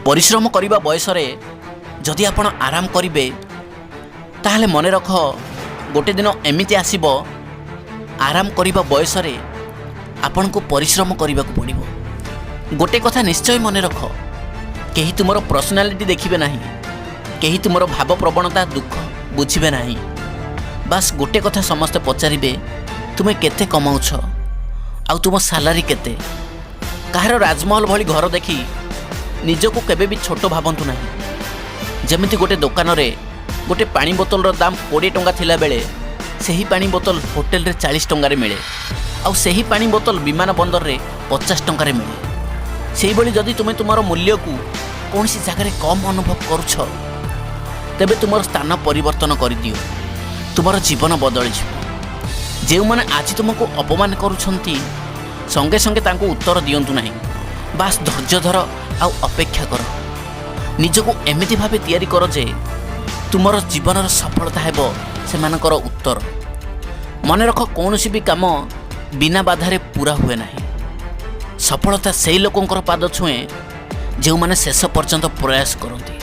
ପରିଶ୍ରମ କରିବା ବୟସରେ ଯଦି ଆପଣ ଆରାମ କରିବେ, ତାହେଲେ ମନେ ରଖ, ଗୋଟେ ଦିନ ଏମିତି ଆସିବ, ଆରାମ କରିବା ବୟସରେ ଆପଣଙ୍କୁ ପରିଶ୍ରମ କରିବାକୁ ପଡ଼ିବ। ଗୋଟେ କଥା ନିଶ୍ଚୟ ମନେ ରଖ, କେହି ତୁମର ପର୍ସନାଲିଟି ଦେଖିବେ ନାହିଁ, କେହି ତୁମର ଭାବପ୍ରବଣତା, ଦୁଃଖ ବୁଝିବେ ନାହିଁ। ବାସ୍, ଗୋଟେ କଥା ସମସ୍ତେ ପଚାରିବେ, ତୁମେ କେତେ କମାଉଛ ଆଉ ତୁମ ସାଲାରୀ କେତେ? କାହାର ରାଜମହଲ ଭଳି ଘର ଦେଖି ନିଜକୁ କେବେ ବି ଛୋଟ ଭାବନ୍ତୁ ନାହିଁ। ଯେମିତି ଗୋଟେ ଦୋକାନରେ ଗୋଟେ ପାଣି ବୋତଲର ଦାମ 20 ଟଙ୍କା ଥିଲାବେଳେ ସେହି ପାଣି ବୋତଲ ହୋଟେଲରେ 40 ଟଙ୍କାରେ ମିଳେ, ଆଉ ସେହି ପାଣି ବୋତଲ ବିମାନ ବନ୍ଦରରେ 50 ଟଙ୍କାରେ ମିଳେ, ସେଇଭଳି ଯଦି ତୁମେ ତୁମର ମୂଲ୍ୟକୁ କୌଣସି ଜାଗାରେ କମ୍ ଅନୁଭବ କରୁଛ, ତେବେ ତୁମର ସ୍ଥାନ ପରିବର୍ତ୍ତନ କରିଦିଅ, ତୁମର ଜୀବନ ବଦଳିଯିବ। ଯେଉଁମାନେ ଆଜି ତୁମକୁ ଅପମାନ କରୁଛନ୍ତି, ସଙ୍ଗେ ସଙ୍ଗେ ତାଙ୍କୁ ଉତ୍ତର ଦିଅନ୍ତୁ ନାହିଁ। ବାସ୍, ଧୈର୍ଯ୍ୟ ଧର ଆଉ ଅପେକ୍ଷା କର। ନିଜକୁ ଏମିତି ଭାବେ ତିଆରି କର ଯେ ତୁମର ଜୀବନର ସଫଳତା ହେବ ସେମାନଙ୍କର ଉତ୍ତର। ମନେ ରଖ, କୌଣସି ବି କାମ ବିନା ବାଧାରେ ପୁରା ହୁଏ ନାହିଁ। ସଫଳତା ସେଇ ଲୋକଙ୍କର ପାଦ ଛୁଏଁ, ଯେଉଁମାନେ ଶେଷ ପର୍ଯ୍ୟନ୍ତ ପ୍ରୟାସ କରନ୍ତି।